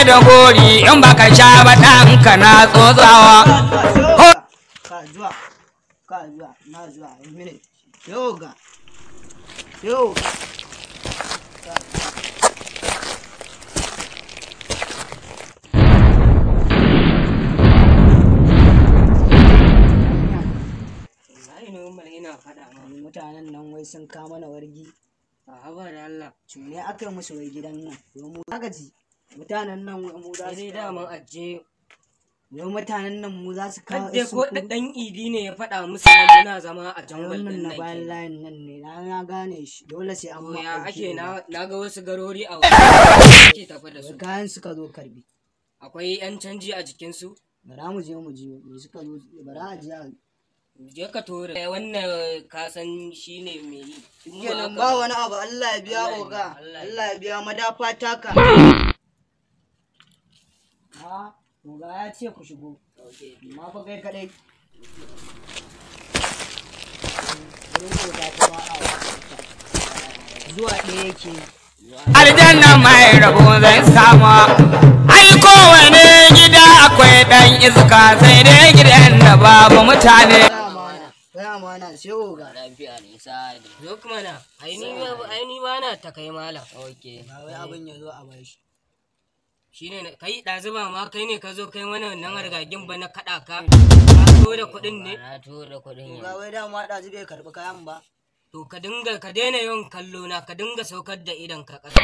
Da gori in baka sha ba ɗanka na tsotsawa. Ka zuwa, ka zuwa, na zuwa, minute. Yoga. Yoga. Ina faɗa ma mutanen nan wai sun kama na wargi. A haba da Allah. Cune aka yi musu wai gidan nan. Wai mu gaji. Mutanen nan wai mu za su Sai daman aje. Wai mutanen nan mu za su kawo Kadde ko ɗan idi ne ya faɗa musu nan muna zama a jungle Wannan ɗin na nan. bayan layin nan ne. Na gane shi. Dole sai an To ma ya aiki. ake na ga wasu garori a ake tafi da su. Kayan suka zo karbi. Akwai 'yan canji a jikinsu. Bara mu je mu ji me suka zo. Bara a je a Je ka tura. Wannan ka san shi ne mai yi. Kenan ba wani abu, Allah ya biya oga. Allah ya biya madafa taka. Ha, oga ya ce ku shigo. Amma fa kai kadai. Wurin oga fa ba a wasa. Zuwa ɗaya yake. Aljanna mai rabo zai samu. Ai kowane gida akwai ɗan iska sai dai gidan da babu mutane. Kai amana sai oga. Lafiya ne sa'adi. Zo kuma na. Ai ni ba na ta kai malam. Okay. Ba wai abin ya zo a bashi. Shi ne kai ɗazu ba ma kai ne ka zo kai mana wannan hargagin ba na kaɗa ka. Ka zo da kuɗin ne. Na tura kuɗin Oga wai dama ɗazu bai karɓi kayan ba. To ka dinga ka daina yawan kallo na ka dinga saukar da idon ka ƙasa.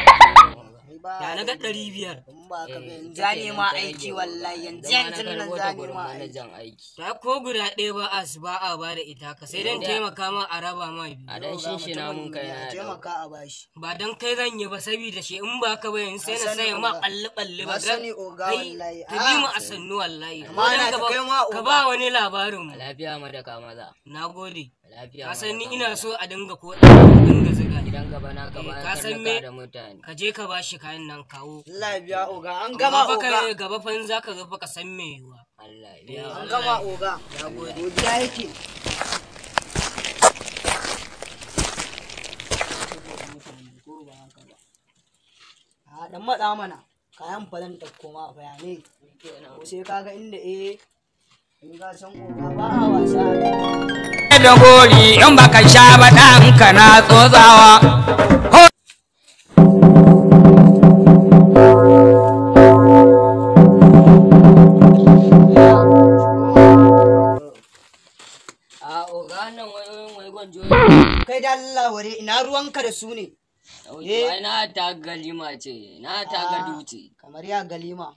Ya na ga 500. In ba ka ba yanzu zane ma aiki wallahi yanzu yanzu nan zane ma aiki. Ta ko guda ɗaya ba a su ba a ba da ita ka sai dan taimaka ma a raba ma biyu. A dan shinshina mun kai na taimaka a bashi. Ba dan kai zan yi ba saboda shi in ba ka ba yanzu sai na saya ma ɓalli ɓalli ba. Na sani oga wallahi. Ka bi mu a sannu wallahi. Amana ta kai ma Ka ba wani labarin mu. Lafiya madaka maza. Na gode. Lafiya Ka san ni madaka ina maza. so a dinga ko a dinga zuga. Idan gaba na ka ba Ka san me? da mutane. Ka je ka bashi kayan nan kawo. Allah ya biya oga an gama Amma fa oga. kai gaba fa in zaka zo fa ka san me yiwa. Allah ya biya. An gama oga. Godiya yake. A dan matsa mana kayan fa zan ɗauko ma bayanai. Ko sai kaga inda in ga san oga ba a wasa. Da gori in baka sha ba ɗanka na tsotsawa. A oga nan wayoyin wai gwanjo. Kai da Allah ware ina ruwanka da su ne. Ai na ta galima ce, na ta ga dutse. Kamar ya galima.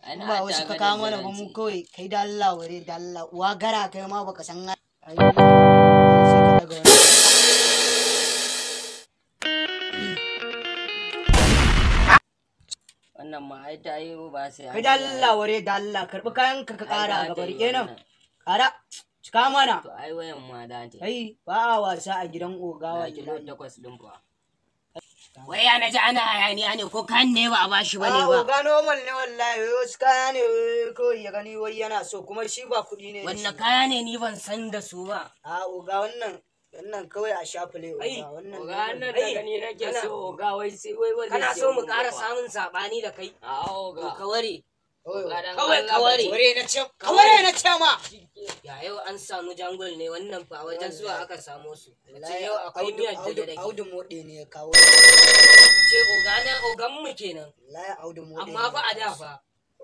Ai In na ba wasu ta ka ga kawo mana ba mu daddare. kawai kai da Allah ware da Allah uwa gara kai ma baka san ai sai ka daga wani. Wannan ma ai ta yi ba sai. Kai da Allah ware da Allah karbi kayan ka ka kara Ai, gaba za ta yi rike nan. wannan. Kara cika mana. To ai wayan ma da ta. Kai ba a wasa a gidan oga Na kilo wallahi. 8 din fa. Wai ya naji ana hayaniya ne ko kan ne ba a bashi bane A ba. oga normal ne wallahi wai wasu kaya ne wai kawai ya gani wai yana so kuma shi ba kuɗi ne. da shi. Wannan kaya ne ni ban san da su ba. A oga wannan wannan kawai a shafule Ai, oga wannan. Oga nan da gani nake so oga wai sai wai wai. Kana so mu ƙara samun saɓani da kai? A oga. To ka ware. Kawai ka ware. Ware na ce kawai na ce ma. Ya yau an samu jangol ne wannan fa wajen zuwa aka samo su. Ce yau akwai miyar da dake. Audu moɗe ne ya kawo. Ce ogana ogan mu kenan. Wallahi Audu moɗe. Amma fa a da fa.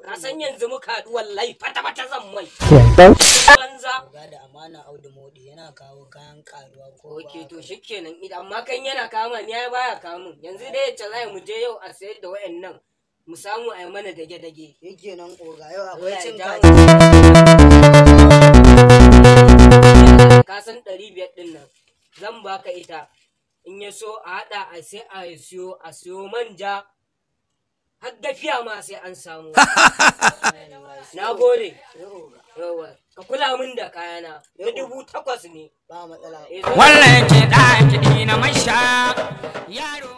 Ka san yanzu muka haɗu wallahi fata fata zan mai. Banza. Oga da amana Audu moɗe yana kawo kayan karuwa ko ba. Ok to shikenan idan amma kan yana kama ni ai baya kamun. Yanzu dai yace za mu je yau a sayar da wayannan mu samu a yi mana dage-dage. Yake nan oga yau akwai cin Allah ya kaji. jawo. Ka san 500 ɗin nan zan baka ita in ya so a haɗa a sai a siyo manja har gafiya ma sai an samu. Na gode. Yawwa, ka kula min da kayana na 8,000 ne. Ba matsala. Eh, zo- Wannan kiɗa kiɗi na masha yaro.